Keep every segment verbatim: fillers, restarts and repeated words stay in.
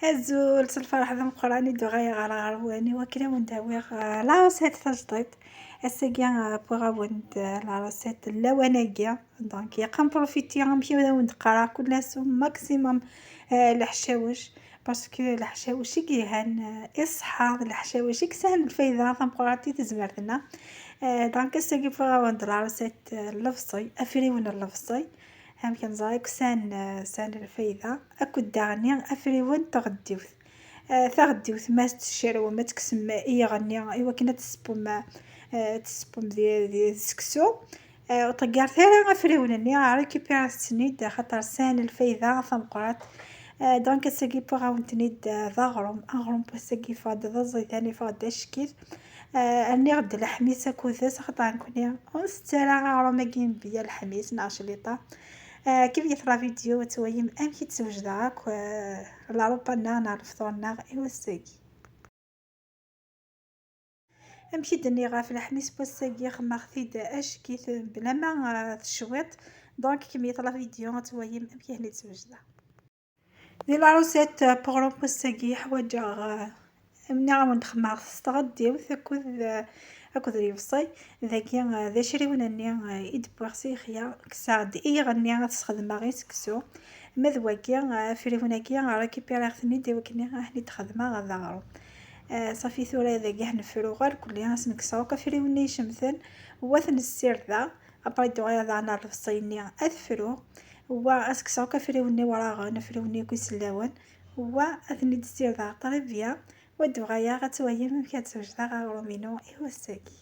Azul, s lferḥ d ameqqran i d-uɣaleɣ ɣer ɣer-wen, i wakken ad wen-d-awiɣ, eh, la recette tajdiṭ. Ass-agi, eh, wwiɣ-awen-d, eh, la recette n lawan-agi. Donc, ilaq ad nprofiti amek ad awen-d-qqareɣ kul ass au maximum, eh, leḥcawec, parce que leḥcawec i yelhan, eh, i ṣṣeḥḥa, d leḥcawec i yesɛan lfayda tameqqrant i tezmert-nneɣ. Eh, donc, ass-agi wwiɣ-awen-d la recette, eh, n lebṣel, afriwen n lebṣel. Amek neẓra akk sɛan, sɛan lfayda, akked daɣen afriwen n tɣeddiwt. Eh, taɣeddiwt, ma tcerwem, ad tekksem iɣ-nni i wakken ad tessewwem, eh, ad tessewwem di, di, di seksu. Eh, ur ṭeggret ara afriwen-nni, récupéret-ten-id, axaṭer sɛan lfayda tameqqrant. Eh, donc, ass-agi wwiɣ-awen-ten-id, eh, d aɣrum. Aɣrum n wass-agi yeffeɣ-d d aẓidan, yeffeɣ-d d acekkil. Eh, rniɣ-d leḥmis akked-s, axaṭer nekkni ur nsett ara aɣrum-agi n bya leḥmis neɣ ccliṭa. Eh, kif yet la vidéo, ad twalim amek i d-swejdeɣ akk, eh, la ropa-nneɣ neɣ lefṭur-nneɣ i wass-agi. Amek i d-nniɣ ɣef leḥmis n wass-agi, xemmeɣ-t-id acekk-it bla ma, eh, tecwiḍ, donc kemmlet la vidéo ad twalim amek i ten-id-swejdeɣ. Di la recette pour le pouce-agi ḥwaǧeɣ, eh, nniɣ-awen-d xemmeɣ s tɣeddiwt akked, eh, akked lebṣel. Dagi, eh, d acriwen-nni, eh, i d-wwiɣ s yixya, kkseɣ-d iɣ-nni ad t-sxedmeɣ i seksu. Ma d wagi, eh, afriwen-agi, récupéreɣ-ten-id i wakken ad ten-id-xedmeɣ d aɣrum. Eh, ṣafi tura dagi ad nefru ɣer kulli, ad sen-kkseɣ akk afriwen-nni icemten, u ad ten-ssirdeɣ. Après, ad d-uɣaleɣ daɣen ɣer lebṣel-nni ad fruɣ. Wa ad s-kkseɣ akk afriwen-nni wraɣen, afriwen-nni akk isellawen. Wa ad ten-id-ssirdeɣ très bien. Wa ad d-uɣaleɣ ad twalim amek ad d-swejdeɣ aɣrum-inu i wass-agi.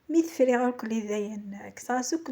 Mi t-friɣ akk dayen, kkseɣ-as akk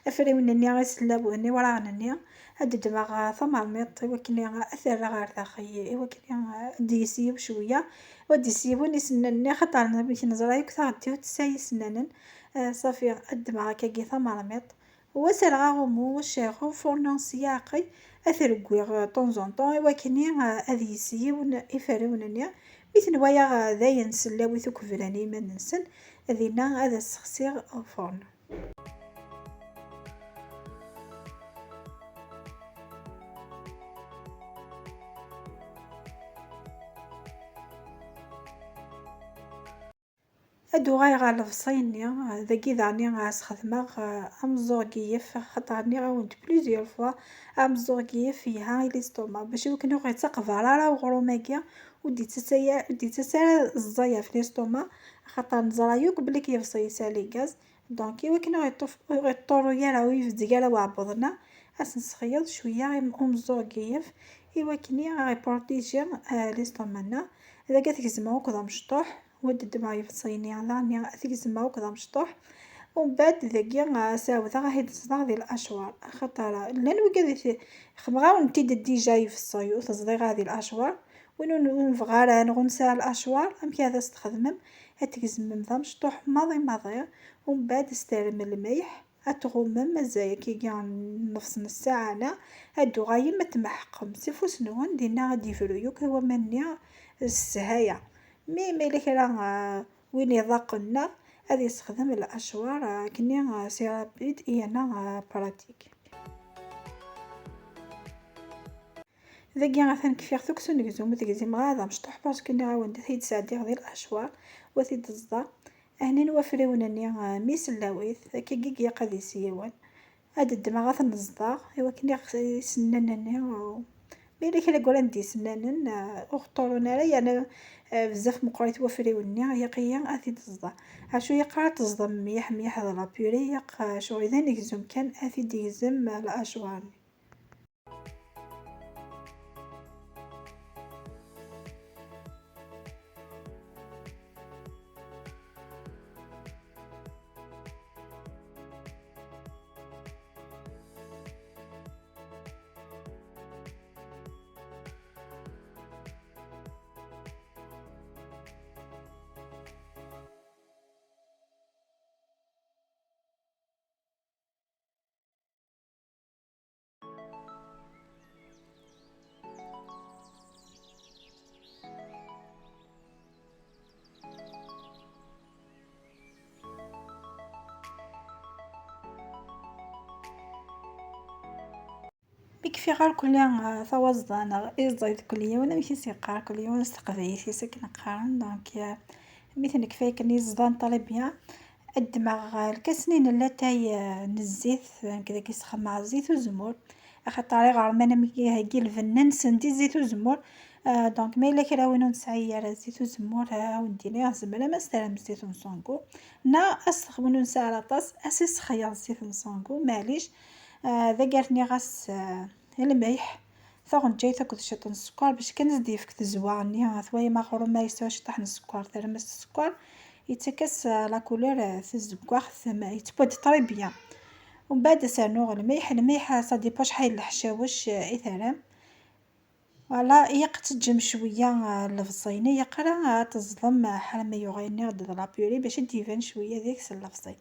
afriwen-nni isellawen, iwraɣen-nni, ad d-ddmeɣ tamermiṭ i wakken ad t-rreɣ ɣer daxel, i wakken ad d-yesyiw cwiya, u ad d-yesyiwen isennanen-nni, axaṭer amek neẓra akk taɣeddiwt tesɛa isennanen. Eh, ṣafi, ad ddmeɣ akkagi tamermiṭ, u ad s-rreɣ aɣummu, u ad t-rreɣ ɣer ufurnu s leɛqel, ad t-rewwiɣ, eh, de temps en temps, i wakken, eh, ad yesyiwen iferriwen-nni. Mi ten-walaɣ, eh, dayen sellawit akk bran i yiman-nsen, dinna ad as-ssexsiɣ ufurnu. Ad d-uɣaleɣ ɣer lebṣel-nni, dagi daɣen ad as-xedmeɣ, eh, ameẓẓuɣ n yiyef, axaṭer nniɣ-awen-d plusieurs fois, ameẓẓuɣ n yiyef yelha i l'estomac, bac i wakken ur ɣ-ittaqbar ara uɣrum-agi, ur d-ittas ara, ur d-ittas ara ẓẓay ɣef l'estomac, axaṭer neẓra yakk belli lebṣel yesɛa les gaz, donc i wakken ur ɣ-iṭṭuf-, ur ɣ-iṭṭuru ara, ur ibzeg ara uɛebbuḍ-nneɣ, ad s-nesxeyyeḍ cwiya im-, umeẓẓuɣ n yiyef, i wakken ad ɣ-iprotiji, eh, l'estomac-nneɣ. Dagi ad t-gezmeɣ akked amecṭuḥ, u ad d-ddmeɣ lebṣel-nni daɣen ad t-gezmeɣ akked amecṭuḥ. Umbeɛd dagi, ah, ad ɛawdeɣ ad t-ẓḍeɣ di lacwar, axaṭer llan wigad i t-, xedmeɣ-awen-t-id déjà lebṣel, ur t-ẓḍiɣ ara di lacwar. Win ur, ur nebɣi ara neɣ ur nesɛi lacwar, amek ara as-txedmem? Ad t-gezmem d amecṭuḥ maḍi maḍi, umbeɛd ad s-terrem lmelḥ, ad tɣummem azal akkagi n nnefṣ n ssaɛa-nni, ad d-tuɣalem ad tmeḥqem s ufus-nwen, dinna ad d-yefru yakk waman-nni s sshala. Mi, ma yella kra, ah, win iḍaqen-nneɣ, ad yessexdem lacwar, ah, akkenni, ah, c'est rapide yerna, ah, pratique. Dagi atan kfiɣ-t akk s unegzum, ur t-gzimeɣ ara d amecṭuḥ, parce que nniɣ-awen-d ad t-id-sɛeddiɣ di lacwar, u ad t-id-ẓḍeɣ. Ahnin wafriwen-nni, ah, mi sellawit, akkagi ilaq ad yesyiwen. Ad ddmeɣ ad ten-ẓḍeɣ, i wakken iɣ-, isennanen-nni, u, mi yella kra n wayen d-isennanen, ah, ur ɣ-ṭṭurun ara, yerna, ah, bezzaf meqqrit wafriwen-nni, ilaq-iyi ad t-id-ẓḍeɣ. Acu ilaq ad teẓḍem mliḥ mliḥ d la purée, ilaq, ah, ccɣel d anegzum kan, ad t-id-tegzem, ah, lacwar-nni. Kfiɣ ɣer kulli, ah, tawaẓda neɣ iẓẓay d kulli yiwen, amek i s-yeqqar kulli yiwen s teqbaylit-is akken qqaren. Donc, ah, mi t-nekfa akken iẓḍan très bien, ad ddmeɣ, ah, lkas-nni n latay, ah, n zzit, nekk dagi sxedmeɣ zzit uzemmur, axaṭer iɣerman am ihi-agi lbenna-nsen di zzit uzemmur. Ah, donc ma yella kra win ur nesɛi ara zzit uzemmur, ah, ad wen-d-iniɣ, tzemrem ad s-terrem zzit n ṣṣangu, neɣ ad s-, win ur nesɛi ara aṭas, ad s-issexyaḍ zzit n ṣṣangu, maɛlic. Ah, dagi rniɣ-as, ah, lmelḥ, taɣenǧayt akked ciṭ n sskeṛ, bac kan ad s-d-yefk tezwa-nni. Twayem aɣrum ma yesɛa ciṭṭaḥ n sskeṛ, terrem-as sskeṛ, yettak-as, ah, la couleur, ah, tazeggaɣt, ma yettwad très bien. Umbeɛd ad s-rnuɣ lmelḥ. Lmelḥ, ah, ça dépend acḥal n leḥcawec, ah, i terram. Voilà, ilaq ad teǧǧem cwiya, ah, lebṣel-nni, ilaq ara ad teẓḍem, ah, ḥala ma yuɣ ayenni d la purée, bac ad d-iban cwiya deg-s lebṣel.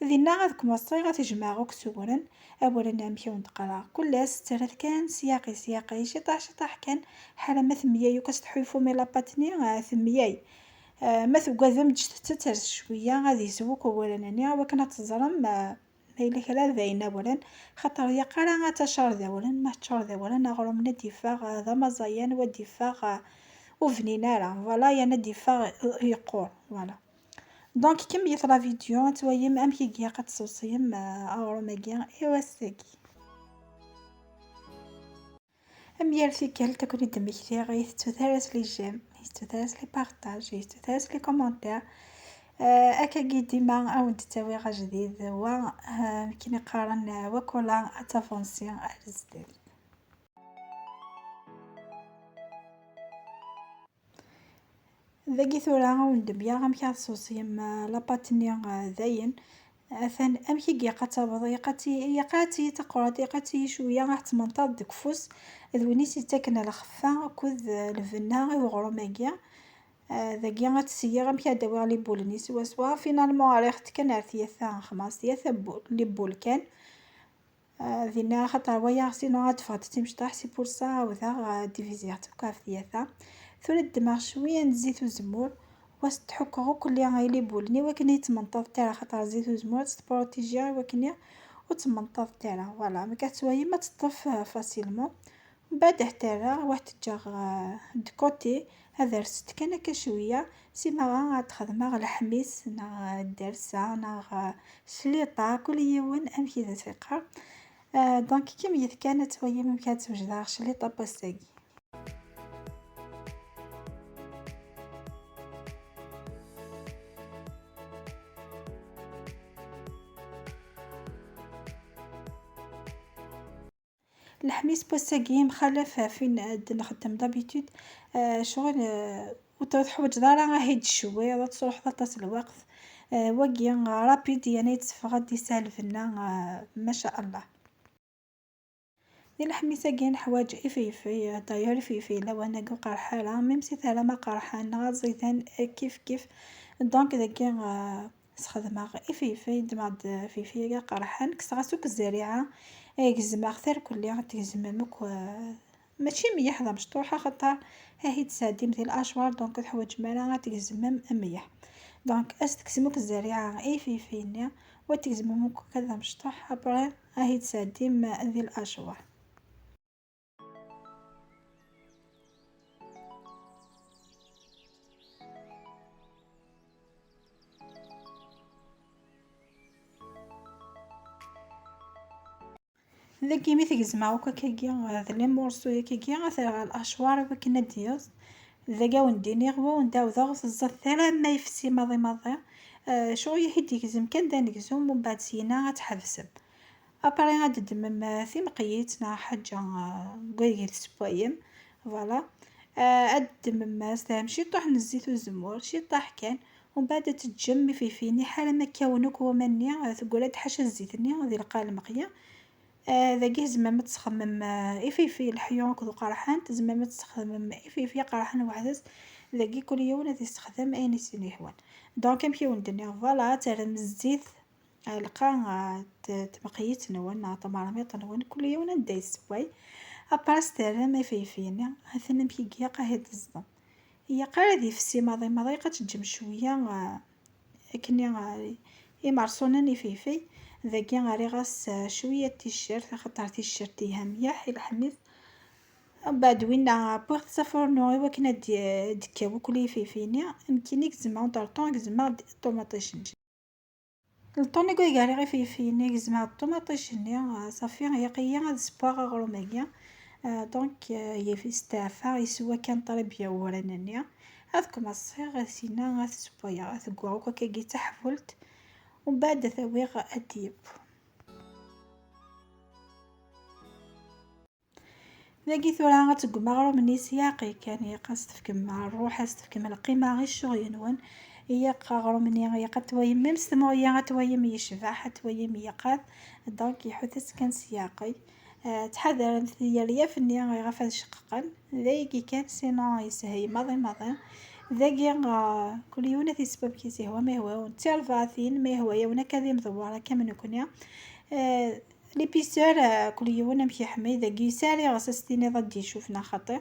Dinna ad kmaṣiɣ ad t-jemɛeɣ akk s uwren. Awren amek i wen-d-qqareɣ, kul ass ttarrat kan syaqi syaqi, ciṭaḥ ciṭaḥ kan, ḥala ma temyay akk, ad s-tḥulfum i la pâte-nni, ah, temyay. Ah, ma tugadem, ǧǧet-tt ad ters cwiya, ad yeswu akk awren-nni, awakken ad teẓrem, ah, ma yella kra d ayen awren, xaṭer ilaq ara ad tacar d awren, ma teččar d awren, aɣrum-nni ad d-yeffeɣ, ah, d amaẓayan, wa ad d-yeffeɣ, ah, ur bnin ara, voilà, yerna ad d-yeffeɣ, ah, yeqqur, voilà. Donc, kemmlet la vidéo, ad twayem amek i ilaq ad tessewṣiyem, ah, aɣrum-agi i wass-agi. Am yal tikkelt, ad ken-id-mmektiɣ, ur tettut ara s les j'aime, ur tettut ara s les partages, ur tettut ara s les commentaires. Ah, akkagi dima ad wen-d-ttawiɣ ajdid, wa, ah, akken i qqaren, ah, wakula ad tavansi ar zdat. Dagi tura ad wen-d-mmektiɣ amek ad tessewṣiyem, ah, la pâte-nni, ah, dayen. Atan amek i ilaq ad taweḍ, ilaq ad ti-, ilaq ad tili taqurant, ilaq ad tili cwiya, ad tt-tmenṭaḍ deg ufus, d win i s-yettaken lxeffa akked, ah, lbenna i uɣrum-agi. Ah, dagi ad tt-sliɣ amek ad d-awiɣ les boules-nni swaswa. Finalement, rriɣ-tt kan ar tyata, xemmeɣ s tyata bu-, les boules kan. Ah, dinna axaṭer waya, sinon ad teffeɣ d timecṭaḥ, c'est pour ça, ɛawdeɣ, ah, diviziɣ-tt akk ɣef tyata. Tura ddmeɣ cwiya n zzit uzemmur, wa s-d-ḥukkeɣ akk les boules-nni, i wakken ur ttmenṭaḍent ara, axaṭer zzit uzemmur ad tt-tprotiji, i wakken ur ttmenṭaḍent ara. Voilà, ma tettwayem ad teṭṭef, ah, facilement. Mbeɛd ad t-rreɣ, wa ad t-ǧǧeɣ, ah, de côté, ad rsen-t kan akka cwiya, sima ad xedmeɣ leḥmis, neɣ, ah, ddersa, neɣ, ah, ccliṭa, kul yiwen amek i as-yeqqar. Ah, donc, kemmlet kan ad twayem amek ad swejdeɣ ccliṭa n wass-agi. Leḥmis n wass-agi yemxalaf ɣef win d-nxeddem d'habitude. Ah, ccɣel, ah, ur teḥwaǧeḍ ara ad t-id-tcewwiḍ, ad tesruḥeḍ aṭas n lweqt. Ah, wagi, ah, rapide, yerna yetteffeɣ-d yesɛa lbenna, ah, ma sha Allah. Di leḥmis-agi neḥwaǧ ifeyfey, d'ailleurs ifeyfey lawan-agi ur qerreḥ ara, même si terram aqerḥan neɣ aẓidan, ah, kif kif. Donc dagi, ah, Sxedmeɣ ifeyfey, ddmeɣ-d ifeyfey-agi aqerḥan, kkseɣ-as akk zzeriɛa, eh, gezmeɣ-t irkelli, ad tgezmem akk, eh, mačči mliḥ d amecṭuḥ, axaṭer ad t-id-tesɛeddim di lacwar, donc ur teḥwaǧem ara ad tgezmem mliḥ. Donc, ad s-tekksem akk zzeriɛa i ifeyfey-nni, u ad tgezmem akk akka d amecṭuḥ, après ad t-id-tesɛeddim di lacwar. Dagi mi t-gezmeɣ akk akkagi, d les morceaux akkagi, ad t-rreɣ ɣer lacwar i wakken ad d-yaẓ. Dagi ad wen-d-iniɣ, wa wen-d-ɛawdeɣ, ur teẓẓaḍ ara ma yefsi maḍi maḍi. Eh, ccɣel i t-id-yegzem kan d anegzum, mbeɛd syenna ad tḥebsem. Après ad d-ddmem, eh, timeqyit neɣ ḥaǧa, eh, deg wayeg tessewwayem. Voilà. Eh, ad d-ddmem, eh, s tɛem ciṭuḥ n zzit uzemmur, ciṭuḥ kan. Umbeɛd ad teǧǧem ifeyfey-nni ḥala ma kkawen akk waman-nni, eh, teggra-d ḥaca zzit-nni di lqaɛ lmeqya. Eh, dagi tzemrem ad tesxedmem, eh, ifeyfey leḥyu akked uqerḥan, tzemrem ad tesxedmem ifeyfey aqerḥan weḥd-s. Dagi kul yiwen ad yessexdem ayen i s-yehwan. Donc amek i wen-d-nniɣ, voilà, ad terrem zzit, eh, lqaɛ, eh, t-, tmeqyit-nwen neɣ tamermiṭ-nwen, kul yiwen anda yessewway. Après terrem ifeyfey-nni, atan amek i ilaq ad t-id-teẓḍem. Ilaq ara ad yefsi maḍi maḍi, ad teǧǧem cwiya, eh, akken i, eh, imerṣunen ifeyfey. Dagi rriɣ-as, eh, cwiya n ticcert, axaṭer ticcert iha mliḥ i leḥmis. Mbeɛd winna, wwiɣ-t s afurnu i wakken ad d-, d-kkaw akk lifif-nni. Nekkini gezmeɣ-d, le temps gezmeɣ-d ṭumaṭic-nni. Le temps i rriɣ ifif-nni, gezmeɣ-d ṭumaṭic-nni, eh, ṣafi, ilaq-iyi ad ssewweɣ aɣrum-agi. Eh, donc, eh, yif-, yesteɛfa, yeswa kan ṭribya uwran-nni. Ad kmaṣṣiɣ, sina ad t-ssewwayeɣ, ad t-gguɣ akk akkagi d taḥbult. Umbeɛd ad t-awiɣ ad t-yeww. Dagi tura ad teggem aɣrum-nni s yiɛqi kan, ilaq ad s-tefkem ṛṛuḥ, ad s-tefkem lqima i ccɣel-nwen. Ilaq aɣrum-nni, ilaq ad t-twayem, même s tmuɣli ad t-twayem yecbeḥ, ad t-twayem yeqqad. Donc, iḥut-as kan s yiɛqi. Eh, ttḥadaremt tiryaf-nni iɣef ad ceqqqen. D ayagi kan, sinon yeshel maḍi maḍi. Dagi, eh, kul yiwen ad t-yesseww amek i s-yehwa, ma yehwa-yawen d tirbaɛtin, ma yehwa-yawen akka d imdewwer akka am nekni. Eh, L'épaisseur, eh, kul yiwen amek iḥemmel, dagi yesɛa iɣes ad s-tiniḍ ad d-icuf neɣ xaṭi.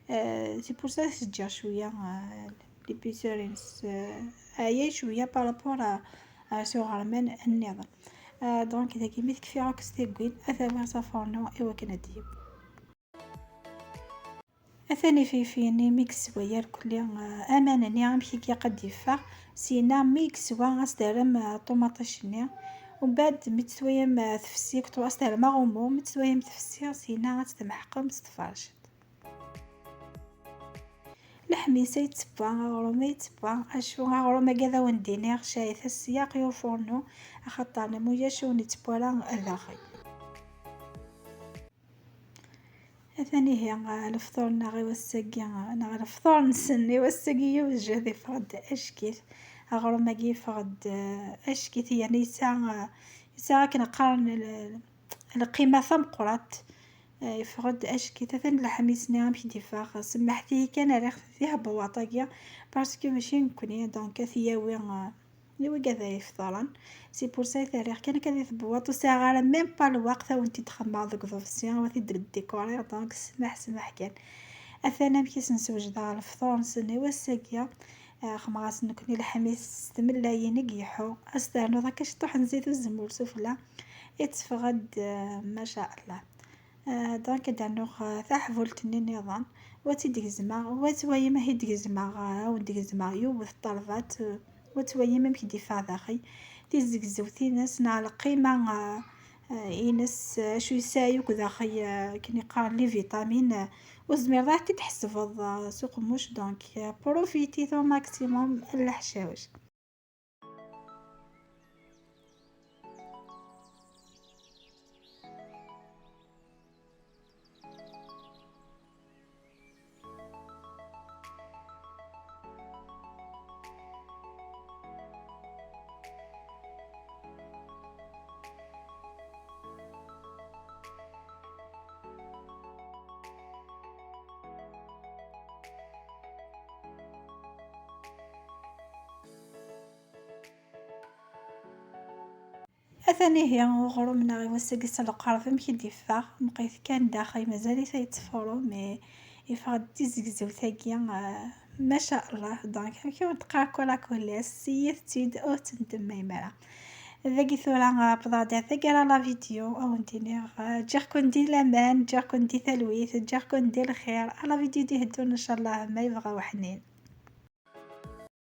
Eh, c'est pour ça teǧǧiɣ cwiya, eh, l'épaisseur-ines, eh, ɛyay cwiya par rapport à, à s uɣerman nniḍen. Eh, donc dagi mi tekfi akk s tiggin, ad t-awiɣ s afurnu i wakken ad d-yeww. Atan ifif-nni mi yeswa irkelli, eh, aman-nni amek i ilaq ad d-yeffeɣ, syenna mi yeswa ad s-terrem, eh, ṭumaṭic-nni. Umbeɛd mi tt-twayem, eh, tefsi, ad s-terrem aɣummu, mi tt-twayem tefsi, syenna ad tt-tmeḥqem s tferciṭ. Leḥmis ay d-tewwa, aɣrum ay d-tewwa, acu aɣrum-agi ad awen-d-iniɣ, cayet-as s yiɛqi ufurnu, axaṭer ma ulac ur nettewwi ara daxel. Atan ihi, eh, lefṭur-nneɣ i wass-agi, eh, neɣ lefṭur-nsen i wass-agi yewjed, yeffeɣ-d acek-it. Aɣrum-agi yeffeɣ-d, eh, acek-it, yerna yesɛa, eh, yesɛa akken qqaren l-, lqima tameqqrant. Eh, yeffeɣ-d acek-it. Atan leḥmis-nni amek i d-yeffeɣ. Semmeḥt-iyi kan, rriɣ-t di tbewwaṭ-agi, parce que mačči nekkni, donc, ad t-yawi, eh, i wigad ay ifeḍren. C'est pour ça i t-rriɣ kan akka di tbewwaṭ, ur sɛiɣ ara même pas lweqt ad wen-t-id-xemmeɣ deg uḍebsi, ad t-id-dikuriɣ, donc smaḥ, smaḥ kan. Atan amek i sen-sewjdeɣ lefṭur-nsen i wass-agi. Eh, xemmeɣ-asen nekkni leḥmis s tmellayin i iḥu, ad s-ternuḍ akka ciṭuḥ n zzit uzemmur sufella, i teffeɣ-d, eh, maca Allah. Ah, donc ad d-rnuɣ, ah, taḥbult-nni nniḍen, wa tt-id-gezmeɣ, wa twayem ahi d-gezmeɣ, ah, ad wen-d-gezmeɣ yiwet ṭṭerbat, ah, wa twayem amek d-yeffeɣ daxel, tizegzewt-ines neɣ lqima, ah, ah, ines, ah, acu yesɛa akk daxel, ah, akken iqqar les vitamines, ah, ur tezmireḍ ad t-id-tḥesbeḍ, ah, s uqemmuc, donc, ah, profitez au maximum n leḥcawec. Atan ihi uɣrum-nneɣ i wass-agi s lqerb, amek i d-yeffeɣ? Meqqrit kan daxel, mazal-it ay yettfuṛu, mais yeffeɣ-d d tizegzewt-agi, ah, maca Allah. Donc, amek i wen-d-qqar, kul akk ulac, siyit-tt-id, ur tt-tendemmayem ara. Dagi tura, ah, wwḍeɣ-d ar taggara la vidéo, ad wen-d-iniɣ, ah, ǧǧiɣ-ken di laman, ǧǧiɣ-ken di talwit, ǧǧiɣ-ken di lxir. À la vidéo d-iheddun, ncallah, ma yebɣa uḥnin.